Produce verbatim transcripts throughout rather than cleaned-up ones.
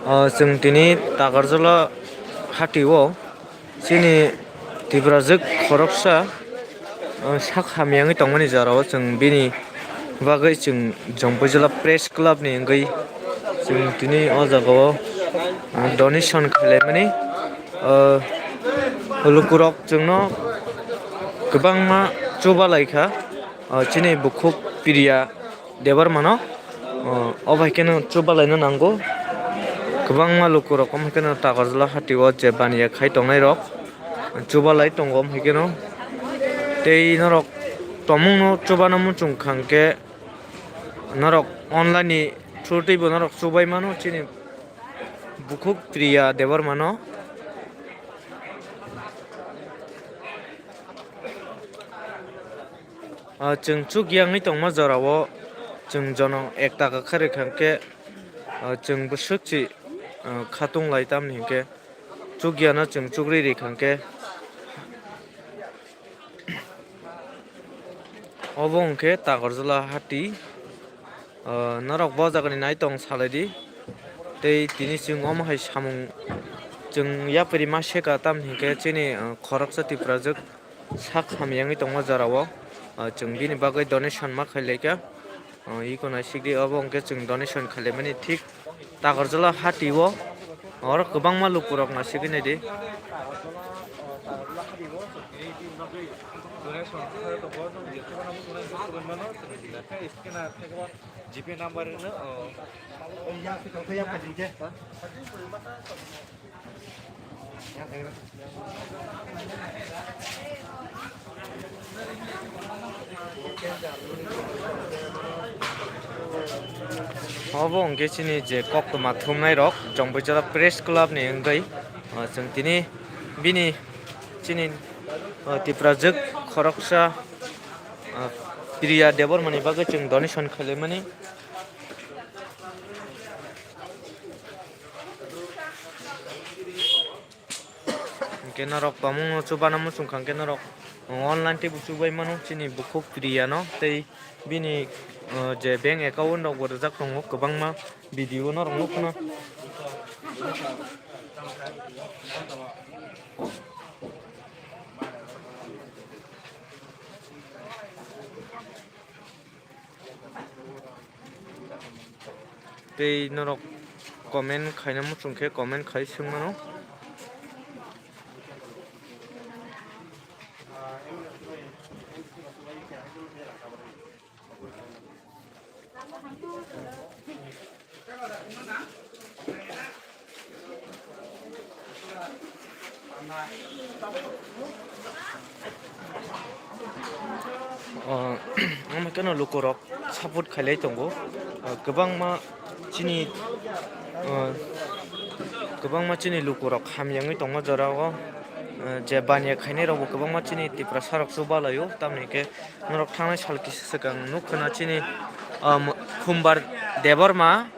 O, chwng tini Takarjala hati o chini Tiprajwk khoroksa, o, sak hamya wngwi tongmani jora o chwng bini bagwi chwng Jompuijala Press Club ni wngwi chwng tini o jaga o, o, donation khlaimani, o, lukurok chwngno kwbangma chubalai kha, o, chini bukhuk Priya Debbarmano, o, obo hai kheno chubalaino nango. Kwbangma lukurok omo hai kheno Takarjala hati o je baniya khai tongnai rok chubalai tongo omo hai kheno. Tei norok tomungno chubana muchung kha hwnkhe norok online ni through twibo norok chubai mano chini bukhuk Priya Debbarmano. Ah, chwng chukya wngwi tongma jorao chwng jono ek taka kharwi kha hwnkhe, ah, chwng bwswk si, ah, khatung lai tamni hwnkhe chukyano chwng chukri ri kha hwnkhe obo hwnkhe Takarjala hati. Ah, norok bo jagani naitong salai di tei tini chwng omo hai samung chwng yapri ma seka tamni hwnkhe chini, ah, khoroksa Tiprajwk sak hamya wngwi tongma jorao, ah, chwng bini bagwi donation ma khailai kha. Ah, iko naisikdi obo hwnkhe chwng donation khailaimani thik Takarjala hati o oro kwbangma lukurok naisigwi naidi. G P number no, oh. Obo hwnkhe chini je koktwma thumnai rok Jompuijala Press Club ni wngwi, ah, chwng tini bini chini, ah, Tiprajwk khoroksa, ah, Priya Debbarmani bagwi chwng donation khailaimani. Hwnkhe norok tomungno chubana muchung kha hwnkhe norok online teibo chubai mano chini bukhuk Priya no tei bini, uh, je bank account rok bo rijak tongo kwbangma video norok nukna. Tei norok comment khaina muchung khe comment khai swng mano. O, omo khe no lukurok support khailai tongo. O, kwbangma chini, o, kwbangma chini lukurok hamya wngwi tongma jorao, o, je baniya khainai rokbo kwbangma chini Tiprasa rok chubalaio, tamni hwnkhe norok thangnai sal kisa swkang nuk khwna chini, o, Khumbar Debbarma.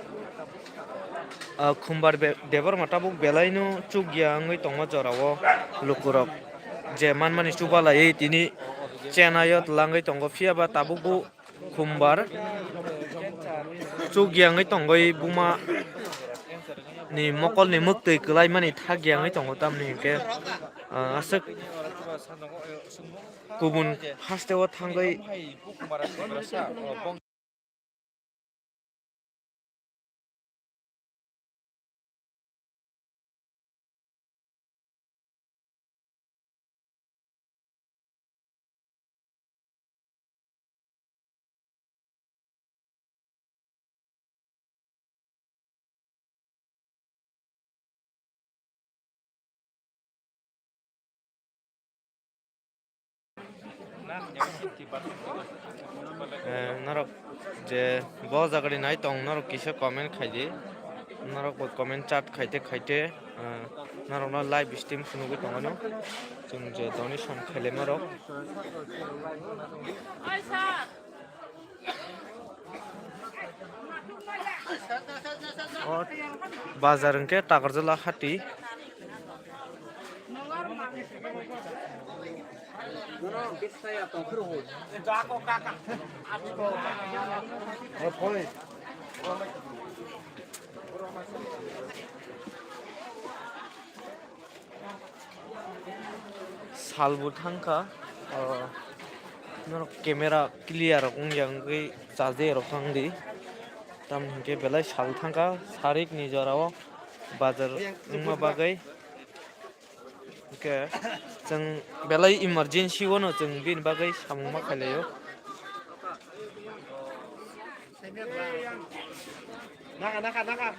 Ah, Khumbar be-, Debbarma tabuk belaino chukya wngwi tongma jorao lukurok je manmani chubalaiwi tini chenai o twlangwi tongo, phiya ba tabukbo Khumbar chukya wngwi tongwi buma ni mokolni mwktwi kwlaimani thakya wngwi tongo, tamni hwnkhe, ah, aswk kubun hasteo thangwi. Eh, norok je bo jagani nai tong, norok kisa comment khai di, norok bo comment chat khaite khaite, eh, norok no live stream phunugwi tongmano, chwng je donation khailaima rok. O bazar hwnkhe Takarjala hati. Salbo thangkha, o, norok camera clear rok wngya wngwi chaje rok thangdi. Tamni hwnkhe belai sal thangkha, sarik ni jorao bazar wngma bagwi. Hwnkhe chwng belai emergency o no chwng bini bagwi samung ma khailaio. Naka, naka, naka.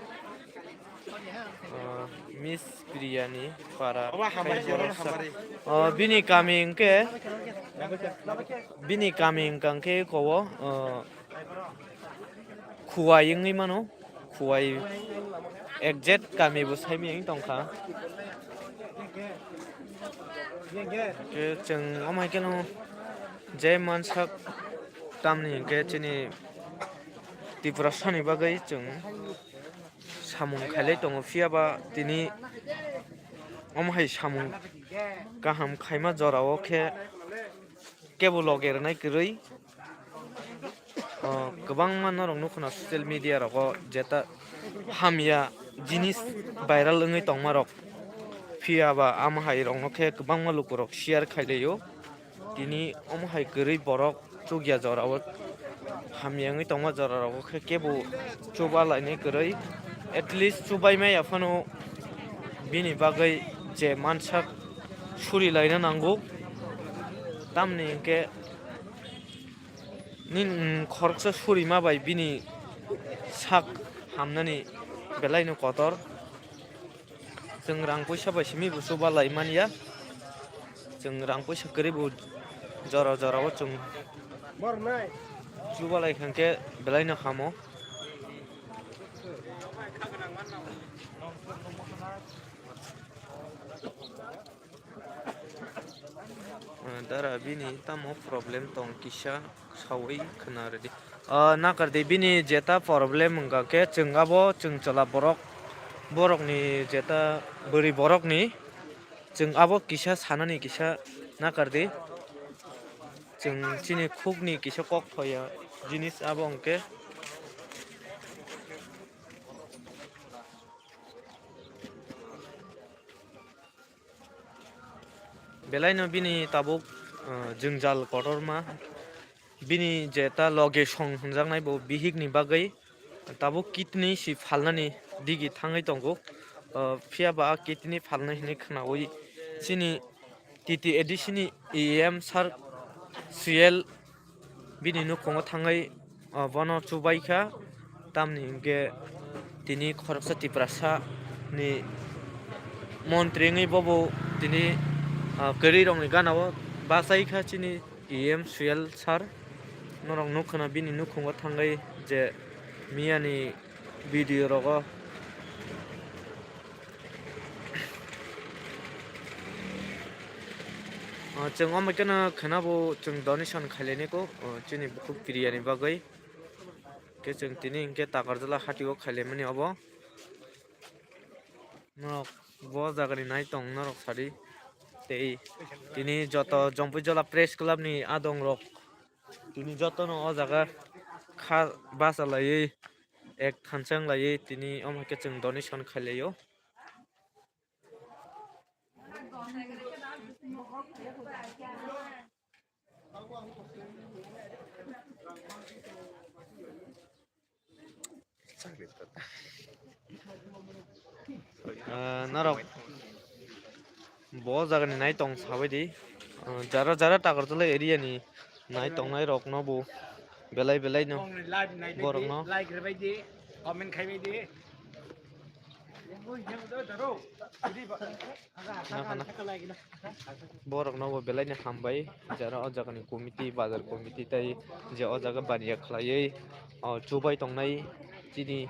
Ah, Miss Priyani para. Oba hamari, khe borok sa-, hamari. Ah, bini kami hwnkhe, bini kami hwnkha hwnkhe kowo, ah, Khuwai wngwi mano, Khuwai exact kami bo saimaya wng tongkha. Khe chwng omo hai kheno je mansak tamni hwnkhe chini Tiprasani bagwi chwng samung khailai tongo, phiya ba tini omo hai samung kaham khaima jorao khe kebo loge rwnai kwrwi. O, kwbangma norok nukho na social media rogo jeta hamya jinis viral wngwi tongma rok, phiya ba omo hai rokno khe kwbangma lukurok share khailaio. Tini omo hai kwrwi borok chukya jorao, hamya wngwi tongma jora rogo khe kebo chuba lainai kwrwi, at least chubai maya phano bini bagwi je mansak suri laina nango, tamni hwnkhe nini, mm, khoroksa suri ma bai bini sak hamnani belai no kotor. Chwng rang puisa bai simi bo chuba lai manya. Chwng rang puisa kwrwi bo jora jora o chwng chuba lai kha khe belai no hamo. Ah, dara bini tamo problem tong kisa sawi khna rwdi. Ah, nakar di bini jeta problem wngkha khe chwng abo chwng chwla borok, borokni jeta bwrwi borokni chwng abo kisa sanani kisa nakar di. Chwng chini khukni kisa kok thoya jinis abo hwnkhe. Belaino bini tabuk, ah, jwngjal kotorma. Bini je ta loge song hwnjaknai bo bihikni bagwi tabuk kidney si phalnani digi thangwi tongo. Ah, phiya ba kidney phalnai hwnwi khwnawi chini T T A D C ni E M sir Suyel bini nukhungo thangwi, ah, bono chubaikha, tamni hwnkhe tini khoroksa Tiprasa ni montri wngwi bobo tini, ah, kwrwi rokni gana o bachaikha chini E M Suyel sir. Norok nukha na bini nukhungo thangwi je miyani video rogo. Ah, chwng omo khe no khwna bo chwng donation khailai nai kho, ah, chini bukhuk Priyani bagwi. Khe chwng tini hinkhe Takarjala hati o khailai mani obo. Norok bo jaga ni nai tong norok sadi. Tei tini joto Jompui Jola Press Club ni adong rok tini joto no o jaga kha bacha laiwi ek thansa wng laiwi tini omo khe chwng donation khailai o. Ah, norok bo jagani nai tong sabaidi. Ah, jara jara Takarjala area ni nai tongnai rokno bo belai belai no borokno. Like rwbaidi, comment khaibaidi. Nokha na. Borokno bo belai ni hambai, jara o jaga ni committee, bazar committee tei je o jaga baniya khlaiwi, o, chubai tongnai chini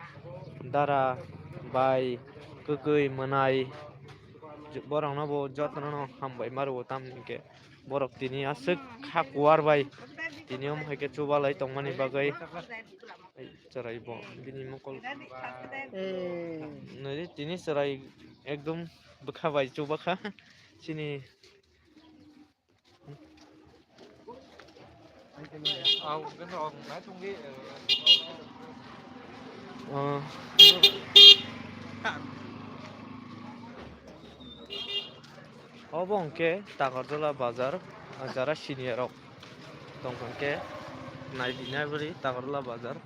dara bai, kwkwi, mwnai, borokno bo jotono no hambai ma rwo, tamni hwnkhe borok tini aswk kha kuar bai tini omo hai khe chubalai tongmani bagwi. Chwrai bo bini mokol. Eh. Nai di, tini chwrai ekdom bwkha bai chubakha. Chini. Ah. Obo hwnkhe Takarjala bazar, jara siniya rok tongkha hwnkhe naidi naibari Takarjala bazar.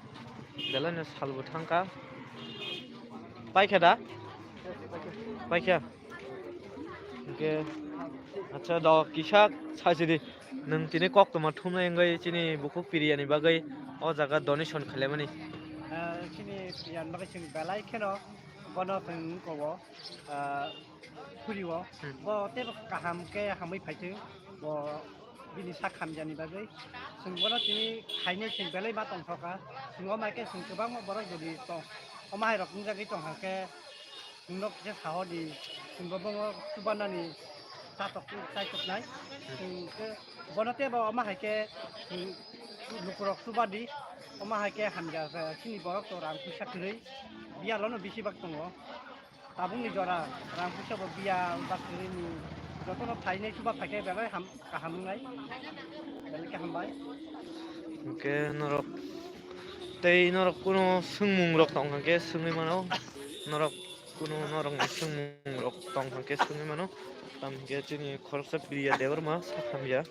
Belai no salbo thangkha. Paikha da? Paikha. Hwnkhe, acha, do kisa sajidi. Nwng tini koktwma thumnai wngwi chini bukhuk piriyani bagwi o jaga donation khailaimani. Ah, chini piriyani bagwi chwng belai kheno bono chwng kobo, ah, phurio. Hmm. Bo teibo kaham khe hamwi phaithwng. Bo bini sak hamyani bagwi. Chwng bono tini khainai chwng belai ma tongthokha. Chwng o mai khe chwng kwbangma borok jodi tong, omo hai rok wngjagwi tongkha khe chwngno kisa sahodi chwngbo bono chubanani chatok, chaitoknai. Chwng khe bono teibo omo hai khe chwng lukurok chubadi. Omo hai khe hamya khe chini borok to rang puisa kwrwi biyalono bisi bak tongo. Tabukni jora rang puisa bo biya bakri ni jotono phainai chuba phaikhe belai ham, kaham wngnai. Belai khe hambai. Hwnkhe norok tei norok kuno swngmung rok tong kha khe swngwi mano. Norok kuno norokni swngmung rok tong kha khe swngwi mano. Tamo hwnkhe chini khoroksa Priya Debbarma sak hamya.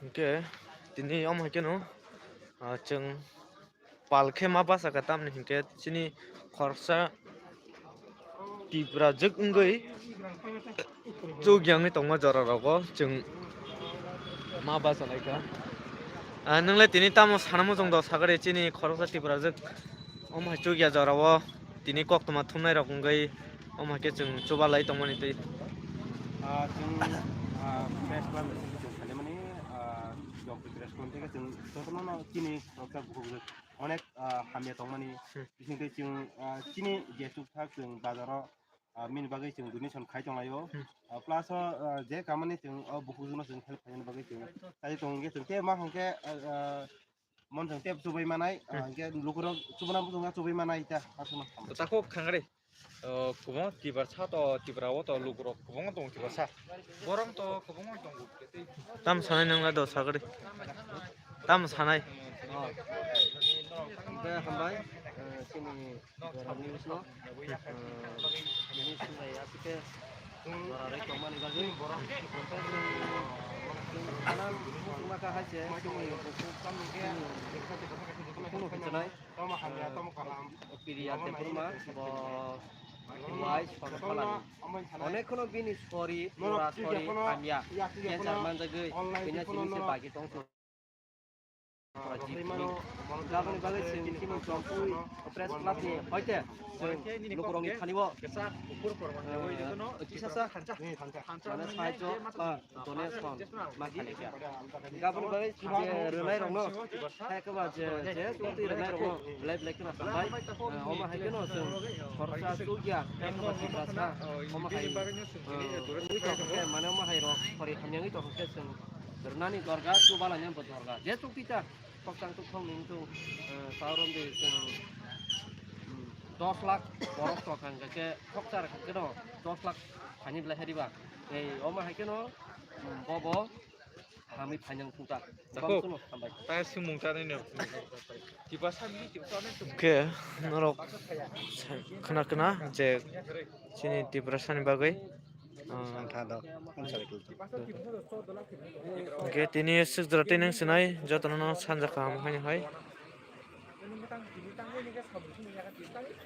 Hwnkhe tini omo hai kheno, ah, chwng pal khe ma bachakha, tamni hwnkhe chini khoroksa Tiprajwk wngwi chukya wngwi tongma jora rogo chwng ma bachalaikha. Ah, nwngle tini tamo sana muchung do sagari chini khoroksa Tiprajwk omo hai chukya jorao tini koktwma thumnai rok wngwi omo hai khe chwng chubalai tongmani twi. Ah, chwng, ah, press club ni simi chwng salimani, ah, Jompi press club theke chwng jotono no chini khoroksa bukhuk onek, ah, hamya tongmani. Hmm. Bisingtwi chwng, ah, chini je chukthak chwng bazaro, ah, mini bagwi chwng donation khai tonglaio. Hmm. Ah, plus o, ah, je kamani chwng o bukhukno chwng help khaina bagwi chwng tei tongkhe chwng tei ma hwnkhe, ah, ah, mon chwng tei chubai manai, ah, hmm, hwnkhe lukurok chubana chwng chubai manai ta aswkno. Takhuk khangari. O, kwbangma Tiprasa to, Tipra o to lukurok kwbangma tongo Tiprasa. Borok to kwbangma tongo. Tam sanai nang la do sagri. Tam sanai. Oh. Be hambai, eh, chini news no. Eh, news no ya sike. Jora rei tongmani bagwi. Anan maka hai se chini buku, chini buku no hinjanai. Tamo hamya, tamo kaham. Piriya Debbarma, bo wai songkhalani. Onek khono bini sori, pura sori hamya. Cancer manjagwi, bini simi se bagi tongso. Gaboni bagwi chwng chini Jompi press club ni hoite chwng lukurokni thani o, eh, kisa sa mane saijo ba donation ma khalikha. Gaboni bagwi je rwnai rokno, hai khe ba je, je tongtwi rwnai rokno belai belai kheno hambai. Eh, omo hai kheno chwng khoroksa chukya, hai khe ba Tiprasa, omo hai, eh, wngwi tongkha khe, mane omo hai rok khori hamya wngwi tongkha khe chwng rwnani dorga, chubalainani bo dorga. Je chukti ta, khokchang chukthong ni wngthung, eh, sauromdi chwng, mm, dos lakh borok tongkha hwnkhe khokchar khe no dos lakh phaini belai hai riba. Tei omo hai kheno, mm, bobo hamwi phainang thungkha. Tako. Bangsono hambai. Ta swngmung chanai no. Tiprasa ni, Tiprasa ni swngmung. Hwnkhe norok khna khna je chini Tiprasa ni bagwi, ah, hwnkhe tini swk jora tei nang sinai jotono no sanja kaham haino hai.